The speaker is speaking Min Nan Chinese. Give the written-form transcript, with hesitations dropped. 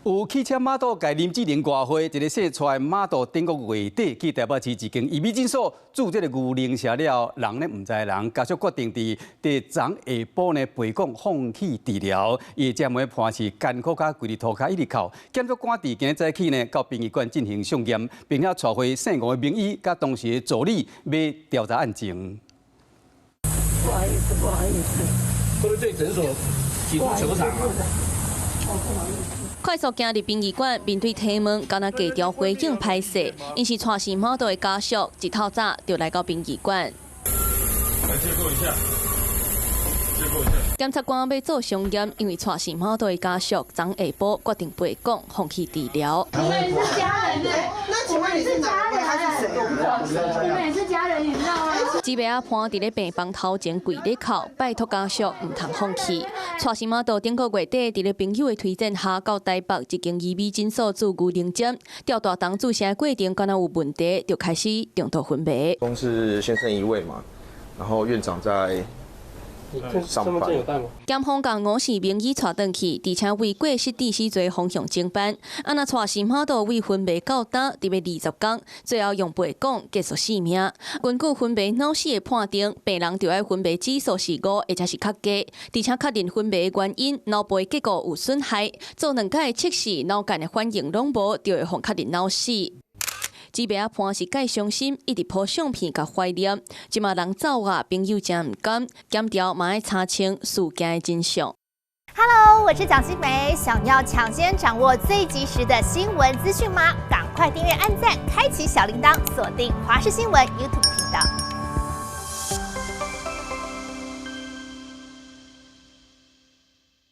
有汽車媽祖共林志玲掛花，一个姓蔡的媽祖頂個月底去台北市一間醫美診所注這个牛奶射了後，人呢毋知人，家屬決定佇昨下晡呢陪講放棄治療，伊的姐妹判是艱苦甲跪佇塗跤一直哭。檢察官佇今日早起呢到殯儀館進行相驗，並且帶回姓吳的名醫佮當時的助理欲調查案情。不好意思，不好意思。會不會對診所提出求償啊？快速行入殯儀館，面對提問，敢若低調回應歹勢。𪜶是蔡姓媽祖的家屬，一透早就來到殯儀館。來借過一下，借過一下。檢察官欲做相驗，因為蔡姓媽祖的家屬昨下晡決定陪講放棄治療。我們也是家人，那請問你是哪位？他是誰？我們也是家人，你知道嗎？姊妹仔盤佇咧病房頭前跪咧哭，拜託家屬毋通放棄。蔡姓媽祖頂個月底，佇咧朋友的推薦下，到台北一間醫美診所注牛奶針，吊大腸注射過程敢若有問題，就開始重度昏迷。公是先生一位嘛，然後院長在上班。檢方共吳姓名醫帶轉去，而且為過失致死罪方向偵辦。啊，若蔡姓媽祖為昏迷到今，佇欲20工，最後用陪講結束性命。根據昏迷腦死的判定，病人著愛昏迷指數是5，或者是較低，而且確認昏迷的原因，腦部的結構有損害，做兩擺測試，腦幹的反應攏無，就會予確認腦死。姊妹仔盤是蓋傷心，一直 po 相片共懷念。這馬人走啊，朋友誠毋甘，檢調嘛愛查清事件的真相。 Hello，我是蔣新梅，想要搶先掌握最及時的新聞資訊嗎？趕快訂閱、按讚、開啟小鈴鐺，鎖定華視新聞 YouTube 頻道。